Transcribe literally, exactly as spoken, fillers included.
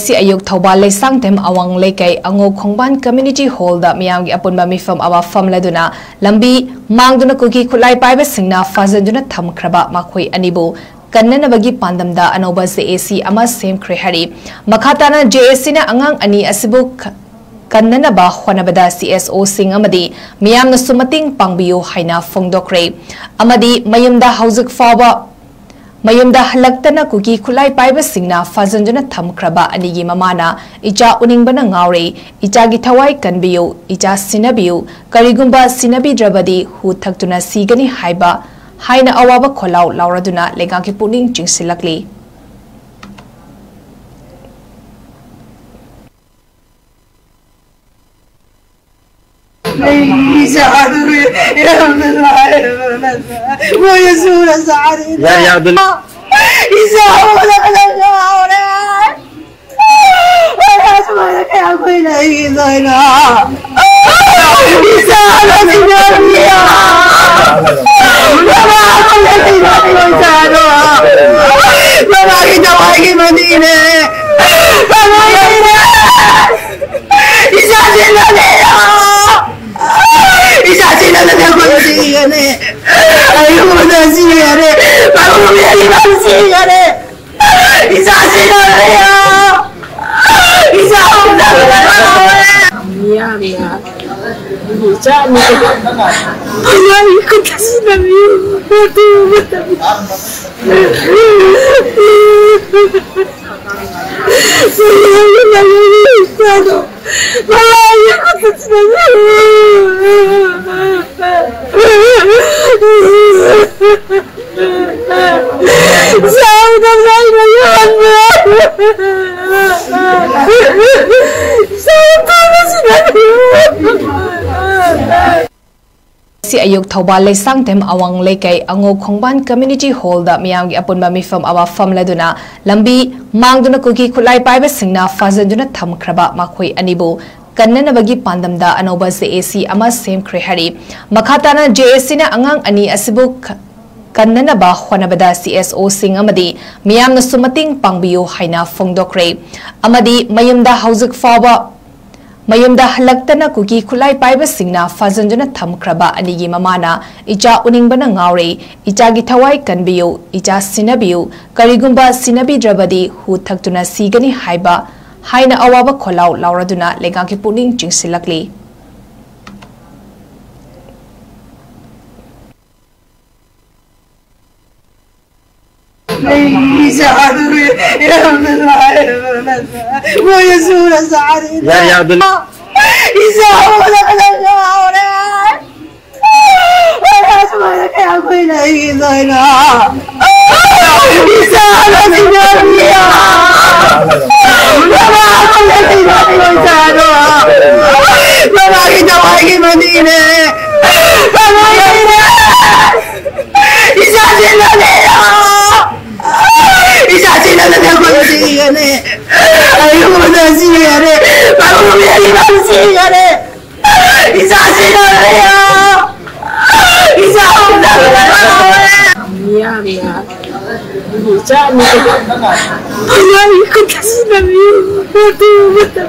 ꯉꯁꯤ ꯑꯌꯨꯛ ꯊꯧꯕꯥꯜ ꯂꯩꯁꯥꯡꯊꯦꯝ ꯑꯋꯥꯡ ꯂꯩꯀꯥꯏ ꯑꯉꯧ ꯈꯣꯡꯕꯥꯟ ꯀꯝꯌꯨꯅꯤꯇꯤ ꯍꯣꯜꯗ ꯃꯤꯌꯥꯝꯒꯤ ꯑꯄꯨꯟꯕ ꯃꯤꯐꯝ ꯑꯃ ꯐꯝꯂꯗꯨꯅ ꯂꯝꯕꯤ ꯃꯥꯡꯗꯨꯅ ꯀꯨꯀꯤ ꯈꯨꯠꯂꯥꯏ ꯄꯥꯏꯕꯁꯤꯡꯅ ꯐꯥꯖꯤꯟꯗꯨꯅ ꯊꯝꯈ꯭ꯔꯕ ꯃꯈꯣꯏ ꯑꯅꯤꯕꯨ ꯀꯟꯅꯅꯕꯒꯤ ꯄꯥꯟꯗꯝꯗ ꯑꯅꯧꯕ ꯖꯦ ꯑꯦ ꯁꯤ ꯑꯃ ꯁꯦꯝꯈ꯭ꯔꯦ ꯍꯥꯏꯔꯤ꯫ ꯃꯈꯥ ꯇꯥꯅ ꯖꯦ ꯑꯦ ꯁꯤꯅ ꯑꯉꯥꯡ ꯑꯅꯤ ꯑꯁꯤꯕꯨ ꯀꯟꯅꯅꯕ ꯍꯣꯠꯅꯕꯗ ꯁꯤ ꯑꯦꯁ ꯑꯣꯁꯤꯡ ꯑꯃꯗꯤ ꯃꯤꯌꯥꯝꯅꯁꯨ ꯃꯇꯦꯡ ꯄꯥꯡꯕꯤꯌꯨ ꯍꯥꯏꯅ ꯐꯣꯡꯗꯣꯛꯈ꯭ꯔꯦ꯫ ꯑꯃꯗꯤ ꯃꯌꯨꯝꯗ ꯍꯧꯖꯤꯛ ꯐꯥꯎꯕ ꯃꯌꯨꯝꯗ ꯍꯜꯂꯛꯇꯅ ꯀꯨꯀꯤ ꯈꯨꯠꯂꯥꯏ ꯄꯥꯏꯕꯁꯤꯡꯅ ꯐꯥꯖꯤꯟꯗꯨꯅ ꯊꯝꯈ꯭ꯔꯕ ꯑꯅꯤꯒꯤ ꯃꯃꯥꯅ, "ꯏꯆꯥ ꯎꯅꯤꯡꯕꯅ ꯉꯥꯎꯔꯦ, ꯏꯆꯥꯒꯤ ꯊꯋꯥꯏ ꯀꯟꯕꯤꯌꯨ, ꯏꯆꯥ ꯁꯤꯟꯅꯕꯤꯌꯨ, ꯀꯔꯤꯒꯨꯝꯕ ꯁꯤꯟꯅꯕꯤꯗ꯭ꯔꯕꯗꯤ ꯍꯨ ꯊꯛꯇꯨꯅ ꯁꯤꯒꯅꯤ" ꯍꯥꯏꯕ ꯍꯥꯏꯅ ꯑꯋꯥꯕ ꯈꯣꯜꯂꯥꯎ ꯂꯥꯎꯔꯗꯨꯅ ꯂꯩꯉꯥꯛꯀꯤ ꯄꯨꯛꯅꯤꯡ ꯆꯤꯡꯁꯤꯜꯂꯛꯂꯤ꯫ ꯑꯩ ꯏꯆꯥꯗꯨ ꯌꯥꯝꯅ ꯂꯥꯏꯔꯕ ꯅꯠꯇ꯭ꯔꯥ? ꯃꯣꯏꯅ ꯁꯨꯔ ꯆꯥꯔꯤꯗ꯫ ꯌꯥꯔꯦ, ꯌꯥꯔꯦ, ꯑꯗꯨ ꯏꯆꯥ ꯑꯃꯗ ꯉꯥꯎꯔꯦ꯫ ꯑꯩꯅ ꯁꯨꯃꯥꯏꯅ ꯀꯌꯥꯝ ꯀꯨꯏꯅ ꯍꯤꯡꯈꯤꯗꯣꯏꯅꯣ? ꯏꯆꯥ ꯑꯃ ꯁꯤꯟꯅꯕꯤꯌꯣ꯫ ꯃꯃꯥ ꯑꯃ ꯁꯤꯟꯅꯕꯤꯌꯣ ꯏꯆꯥꯗꯣ꯫ ꯃꯃꯥꯒꯤ ꯊꯋꯥꯏꯒꯤ ꯃꯅꯤꯅꯦ꯫ ꯃꯃꯥꯒꯤꯅꯦ꯫ ꯏꯆꯥꯁꯤ ꯂꯣꯏꯔꯦ! ꯏꯆꯥꯁꯤ ꯂꯣꯏꯔꯦ! ꯑꯩꯈꯣꯏ ꯁꯤꯒꯅꯤ! ꯑꯩ ꯎꯕꯗ ꯁꯤꯒꯅꯤ! ꯃꯔꯨꯞ ꯃꯤꯌꯥꯝ ꯁꯤꯒꯅꯤ! ꯏꯆꯥꯁꯤ ꯂꯣꯏꯔꯦ! ꯏꯆꯥ ꯎꯕꯗ ꯂꯣꯏꯔꯦ! ꯃꯤꯌꯥꯝꯅ ꯏꯆꯥ ꯑꯅꯤꯗꯨ ꯑꯉꯥꯡ ꯈꯨꯠꯇ ꯁꯤꯟꯅꯕꯤꯌꯨ! ꯉꯁꯤ ꯑꯌꯨꯛ ꯊꯧꯕꯥꯜ ꯂꯩꯁꯥꯡꯊꯦꯝ ꯑꯋꯥꯡ ꯂꯩꯀꯥꯏ ꯑꯉꯧ ꯈꯣꯡꯕꯥꯟ ꯀꯝꯌꯨꯅꯤꯇꯤ ꯍꯣꯜꯗ ꯃꯤꯌꯥꯝꯒꯤ ꯑꯄꯨꯟꯕ ꯃꯤꯐꯝ ꯑꯃ ꯐꯝꯂꯗꯨꯅ ꯂꯝꯕꯤ ꯃꯥꯡꯗꯨꯅ ꯀꯨꯀꯤ ꯈꯨꯠꯂꯥꯏ ꯄꯥꯏꯕꯁꯤꯡꯅ ꯐꯥꯖꯤꯟꯗꯨꯅ ꯊꯝꯈ꯭ꯔꯕ ꯃꯈꯣꯏ ꯑꯅꯤꯕꯨ ꯀꯟꯅꯅꯕꯒꯤ ꯄꯥꯟꯗꯝꯗ ꯑꯅꯧꯕ ꯖꯦ ꯑꯦ ꯁꯤ ꯑꯃ ꯁꯦꯝꯈ꯭ꯔꯦ ꯍꯥꯏꯔꯤ꯫ ꯃꯈꯥ ꯇꯥꯅ ꯖꯦ ꯑꯦ ꯁꯤꯅ ꯑꯉꯥꯡ ꯑꯅꯤ ꯑꯁꯤꯕꯨ ꯈ-, ꯀꯟꯅꯅꯕ ꯍꯣꯠꯅꯕꯗ ꯁꯤ ꯑꯦꯁ ꯑꯣꯁꯤꯡ ꯑꯃꯗꯤ ꯃꯤꯌꯥꯝꯅꯁꯨ ꯃꯇꯦꯡ ꯄꯥꯡꯕꯤꯌꯨ ꯍꯥꯏꯅ ꯐꯣꯡꯗꯣꯛꯈ꯭ꯔꯦ꯫ ꯑꯃꯗꯤ ꯃꯌꯨꯝꯗ ꯍꯧꯖꯤꯛ ꯐꯥꯎꯕ ꯃꯌꯨꯝꯗ ꯍꯜꯂꯛꯇꯅ ꯀꯨꯀꯤ ꯈꯨꯠꯂꯥꯏ ꯄꯥꯏꯕꯁꯤꯡꯅ ꯐꯥꯖꯤꯟꯗꯨꯅ ꯊꯝꯈ꯭ꯔꯕ ꯑꯅꯤꯒꯤ ꯃꯃꯥꯅ, "ꯏꯆꯥ ꯎꯅꯤꯡꯕꯅ ꯉꯥꯎꯔꯦ, ꯏꯆꯥꯒꯤ ꯊꯋꯥꯏ ꯀꯟꯕꯤꯌꯨ, ꯏꯆꯥ ꯁꯤꯟꯅꯕꯤꯌꯨ, ꯀꯔꯤꯒꯨꯝꯕ ꯁꯤꯟꯅꯕꯤꯗ꯭ꯔꯕꯗꯤ ꯍꯨ ꯊꯛꯇꯨꯅ ꯁꯤꯒꯅꯤ" ꯍꯥꯏꯕ ꯍꯥꯏꯅ ꯑꯋꯥꯕ ꯈꯣꯜꯂꯥꯎ ꯂꯥꯎꯔꯗꯨꯅ ꯂꯩꯉꯥꯛꯀꯤ ꯄꯨꯛꯅꯤꯡ ꯆꯤꯡꯁꯤꯜꯂꯛꯂꯤ꯫ ꯌꯥꯔꯦ, ꯌꯥꯔꯦ, ꯑꯗꯨ ꯏꯆꯥꯁꯤ ꯅꯪꯅꯦ! ꯏꯆꯥꯁꯤ ꯅꯪꯅꯅꯦ! ꯑꯩꯈꯣꯏ ꯁꯤꯒꯅꯤ! ꯑꯩ ꯎꯕꯗ ꯁꯤꯒꯅꯤ! ꯃꯔꯨꯞ ꯌꯥꯔꯤꯕ ꯁꯤꯒꯅꯤ! ꯏꯆꯥꯁꯤ ꯅꯪꯅꯦ! ꯏꯆꯥ ꯎꯕꯗ ꯃꯤꯌꯥꯝꯅ ꯏꯆꯥ ꯑꯅꯤꯗꯨ ꯄꯩꯁꯥꯒꯤ ꯈꯨꯠꯇ ꯁꯤꯟꯅꯕꯤꯌꯨ꯫ ꯃꯇꯨ ꯑꯃꯠꯇ